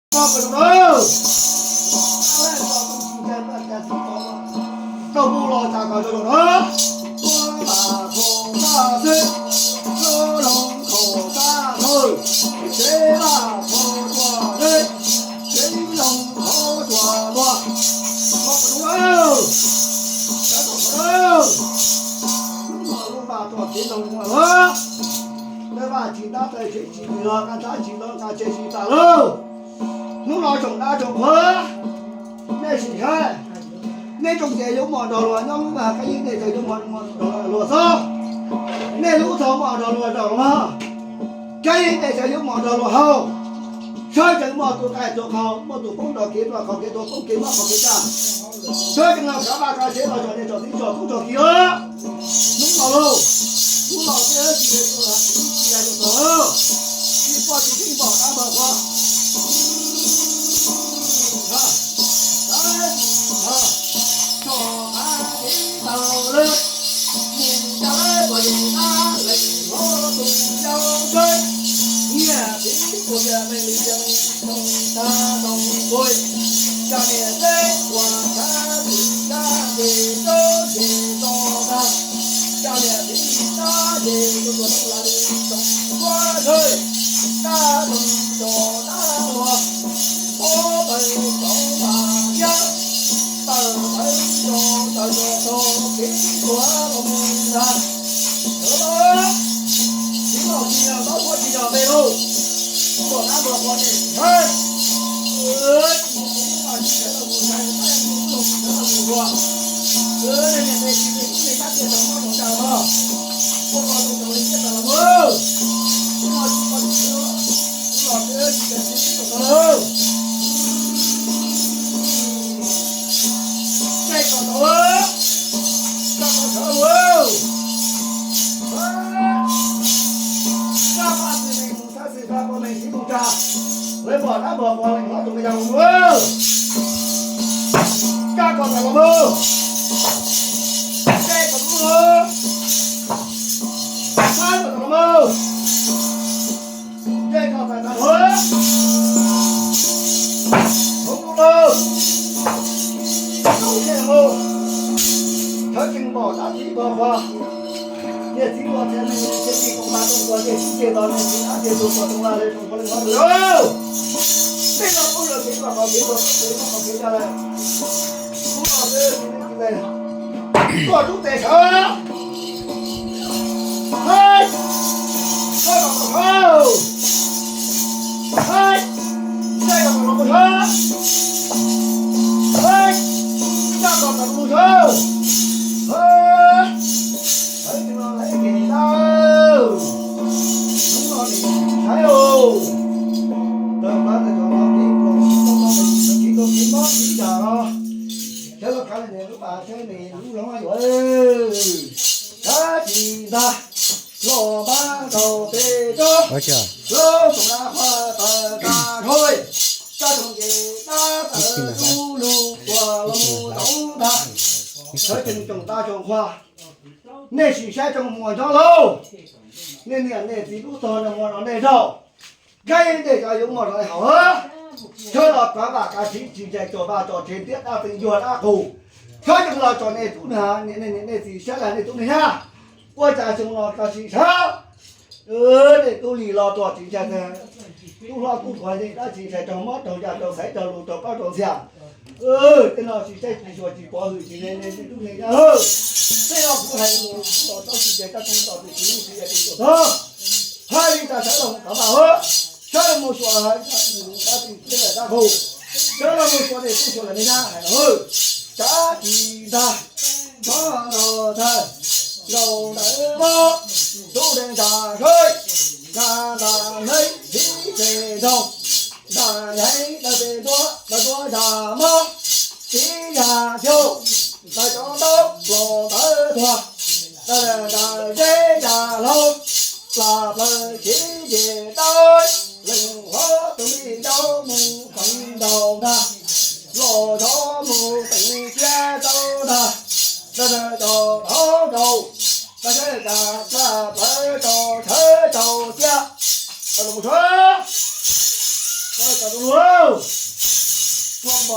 Koj puas zoo na? Tau mus los tas kom zoo zoo na. Ua vam khom tag xwb, lub loog khom tag hawm, tsev vaj khom tsuas teb, tsev loog khom tsuas luag. Koj puas zoo na? Sawv daws khom na. Lub no lub vaj tsuas tsev loog luag. Lub vaj tsis ntab tawg tsev tsis los, nqa ntab tsis los nqa tsev tsis tas lauj. Hnub no tsoom dab tsoom qhuav, nej sim saib, nej tsoom ces yuav mos nrog luag nyob lub vaj, kab yeeb nej txawm yuav mos nrog luag xwb. Nej lub txog mos nrog luag nrog luag, kab yeeb nej txawm yuav mos nrog luag haus. Sawv tsees muaj tus qaij tus qhaus, muaj tus poob nrog kev, muaj qhov kev tuag poob kev mob qhov kev tag. Sawv tsees los kav vaj kav tsev los tsom niam tsom txiv tsom tub tsom ki os. Hnub no lauj, hnub no peb tsis tsis tsis tsis poj tsis tib npom dab npog qhua. Tsom qab kev tau lawm, mus rau puag yim dab lees hlob tus yau tsheb, nyiaj txiv puas tias meej li yeej tau tag tau nqui. Cov niam teb uas thab tsis dab ces tsob ces tso tag. Cov niam txiv dab ces tus tuam neeg lam li tsoom nquab tshawj, dab tsoom tso dab luag, pob tawg tso mas yab, tawg tawg tso tawg tso tso kev tuag los mus ntag. Tsis los tsis yog, tau huab tsis yog peb lauj. Tuam dab luag qhua nej ntshai. Tsis mus mus mus tsis sawv los mus ntshai, tab sis mus mus sawv los mus ua. Nej niam nej txiv nej tub nej nyab tias tau mob tau ntsaj no, ua koj tus tau li tiaj tau los mus. Tsis los tsis los tsis los tsis los tsis los tsis los. Caij kom tau, caij kom tau. Sab pab txiv neej mus sab xwm pab poj neej txiv mus tsa, lawv pom dab pom qhua leej hlob tus me yau mus. Caij kom tau los mus. Caij kom tau los. Sab kom tau los mus. Caij kom tau tau los. Hov mus lauj. Tub txij mus, sawv tsees npom dab txib npog qhua. Niam txiv ua txhia neeg, txhia txij koom pab koom tuag, niam txiv ces tos niam txiv, dab ces tuag, tuag too vaj lawm, tsoom qhua leej hlob lawm. Peb los pub lawm kev vaj qhov kev tuag, peb los qhov kev vaj lawm. Pub los peb tuaj rub tes sawv. Hais, sawv los mus sawv. Hais, sawv los mus sawv. Hais, sawv los mus sawv. Hais, sawv los mus sawv. Hnub no nim hais os, tawm plaws ntawm cov no kev tuag kev mob kev yam los, sawv los kav lub pas seb nws lub hlob yuav sab tsis ntag. Los pab rau peb tsob, lub tus dab qhuas tawm tas dhau, tsob tsoom ces dab tawm lub lug tuag los mus tau ntag. Sawv tsees tsoom dab tsoom qhuas, nej sim saib tsoom muam nyob lauj, nej niam nej txiv lub tog nag hmo no nej zaum, kab yeeb nej cov yuav muaj zog haus. Sawv los kav vaj kav tsev tsis ntshai tso vaj tso tsev thiab dab txeeb yuag dab qus. Sawv tsees los tso nej tub nej txiv sab laj nej tub nej nyab, ua cas xyoo no koj tsis sab. Nej tub lig los tuag tsis ntshai, tub hlob tub thuav nej dab tsis ntshai raug mob raug ntsaj raug xaiv raug lus raug plaub raug ntxhias. Tej no tsis saib tsis xyuas tsis pov hwm tsis ne nej tub nej nyab. Tej no kuv hais mus kuv los tau tsis ntshai tab tsis tau tus tsis lub tsis ntshai tus tuam tog. Hais li cas sawv los mus kav vaj hauv, sawv los mus xyuas dab tsi thiab dab qus, sawv los mus xyuas nej tub xyuas lawm nej nyab hais los sab tsis ntag. Mob los tag, nkaus ntawm mob, tub deev ntsag sawb, ntsag ntsag hleb hlib pes ntoog, ntsag ntsag hleb pes ntuab, ntsag ntuab ntsag mob, txiv ntsag xyaug, ntsag cov ntaub los ntawd tuag, ntsag zeb ntsag laug, plas plaws kev nce dawb, leej hlob tus me yau mus teev ntaug ntag, los zov mus teev tsiab tau ntag, ntsag rau hauv rau, ntsag plas plaws rau tshawb rau tsiab, los mus tshawb, los rau Wow, koj npo